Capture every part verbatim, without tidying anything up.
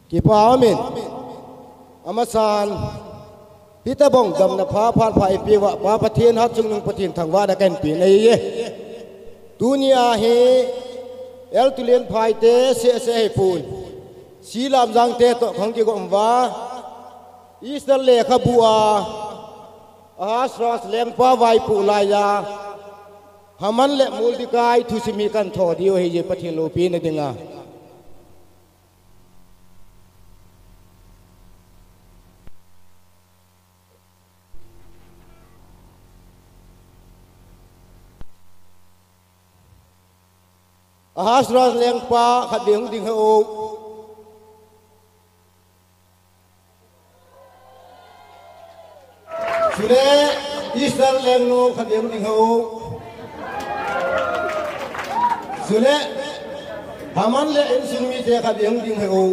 Kipa umin. Amasan, hitobang damna pha phat pha eipeuva Pa Pathen hatchungnung Pathen thangvahna kahin pe ahiye. Tunia hi Elder Tulianphai te seh seh hipon, C. Lamjang te toh kahung kigom uva, Esther lekhabu a Ahasuerus lengpa vaipoh laiya Haman le Mordecai thusim hi kahin tho diu ahiye, Pathen loupina dinga. Ahasuerus lengpa khatvei hung ding hih o. Chule Esther lengnu khatvei hung ding hih o. Chule Haman le insung mite khatvei hung ding hih o.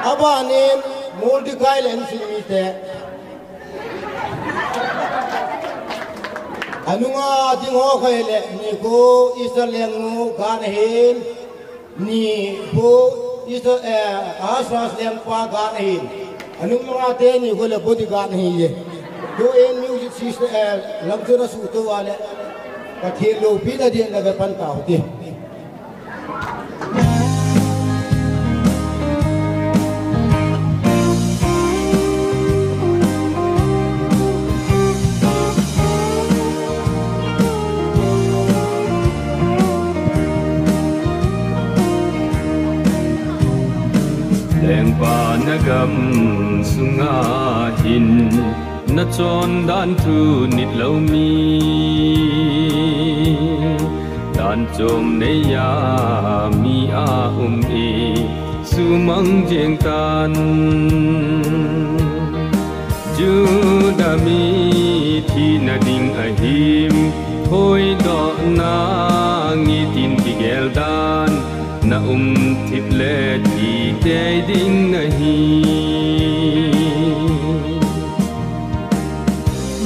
Abanin Mordecai le insung mite. Anunga ding ho khat le nikho Esther lengnu gana hin, nikho Esther, eh, Ahasuerus lengpa gana hin. Anung manga te nikho le bodyguard ahiye. Tuin music system, eh, lamchun asuhto uva le Pathen loupina dinga ve pan tau hite. Lengpa nagam sunga hin nachondan thu nitlou mi, dan chom neiya mi aum e, sumang jeng tan. Juda mi thina ding ahim, hoidohna ngitin kigel dan, na um thip le thi tei ding nahi.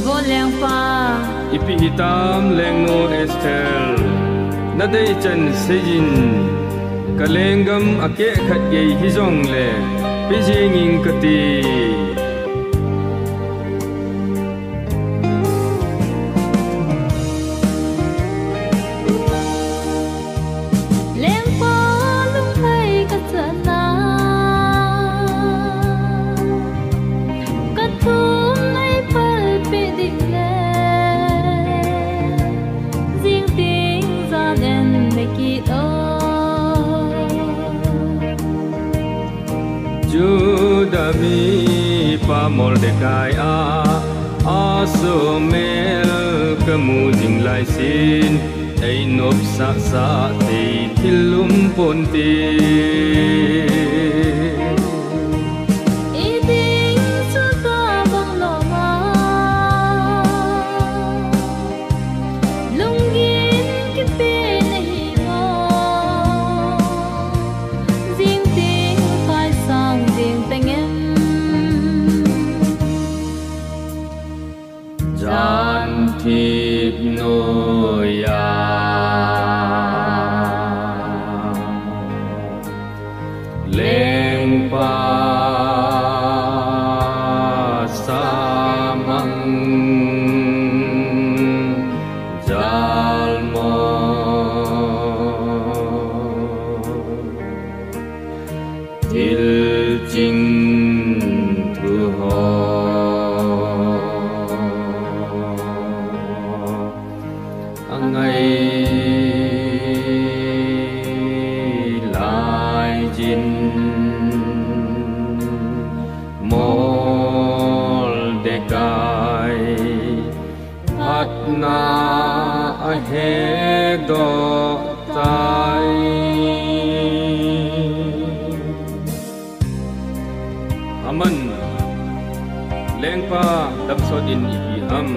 Vo lengpa. Ipi hitam lengnu Esther, nadei chan seiyin, ka lenggam akeh khat gei hijongle, pe jing ing kati. Lengpa lunglhai kachana, kathum eipalpeh ding le, jing ting jan en le kit o. Juda mipa Mordecai a, asumel kamu jing laisin, einopsah sah thei thil um ponte. Iding chu tabang loma, lunggim kipe nahi mo, jing ting kaisang ding pengem. Jan thip noiya lengpa samang jalmo. Thil ching thu ho angai lai jin Mordecai phatna ahedoh tai. Haman, lengpa damsot in ipi ham?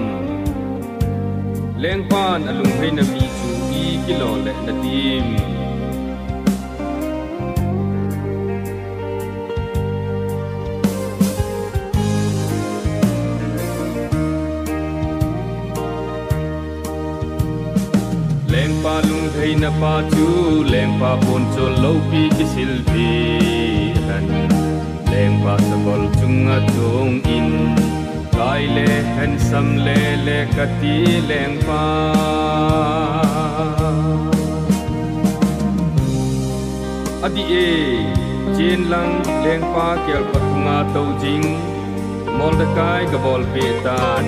Lengpan alunglhaina mi chu ikilo le nadim? Lengpa lunglhaina Pa chu lengpa pon chol loupi kisil pi hen, lengpa sakol chunga chung in, kai le handsome le le kati lengpa. Adi e, chen lang lengpa kel patunga tou jing, Mordekai ka bol pe tan,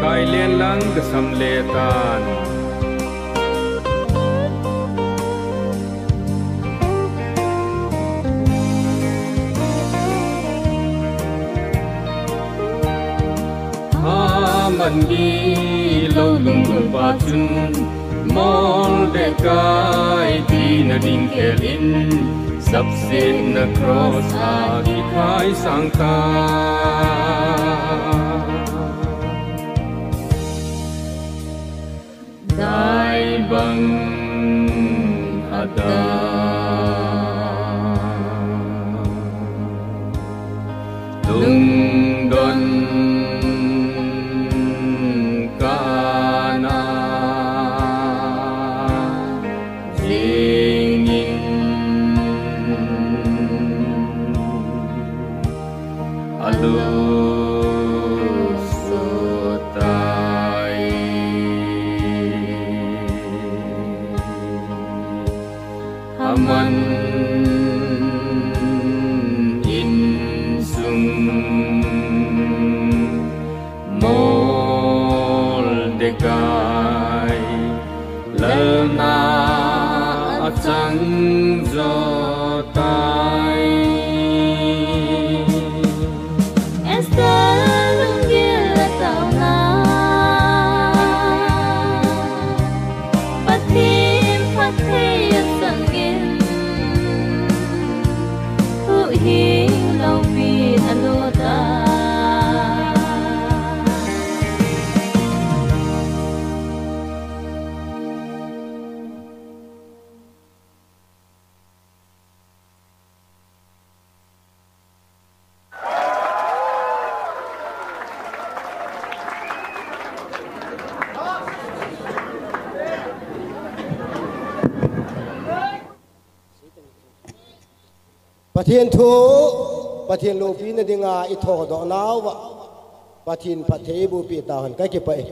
kai len lang ka sam le tan. Haman gilou lungdon pa chun, Mordekai tina ding khel in, sapsetna cross a kikhai sang ta. Dai bang ada. Lungdon kana jingin alu sutai. Haman insung Mordekai lalna achang jo tai. Esther lunggil a taona, Pathen phatthei a sangin, huhhing loupin a lut a. Pathen thu, Pathen loupina dinga i thodoh nauva, Pathen phatthei eiboh peh tauhen, ka kipah e.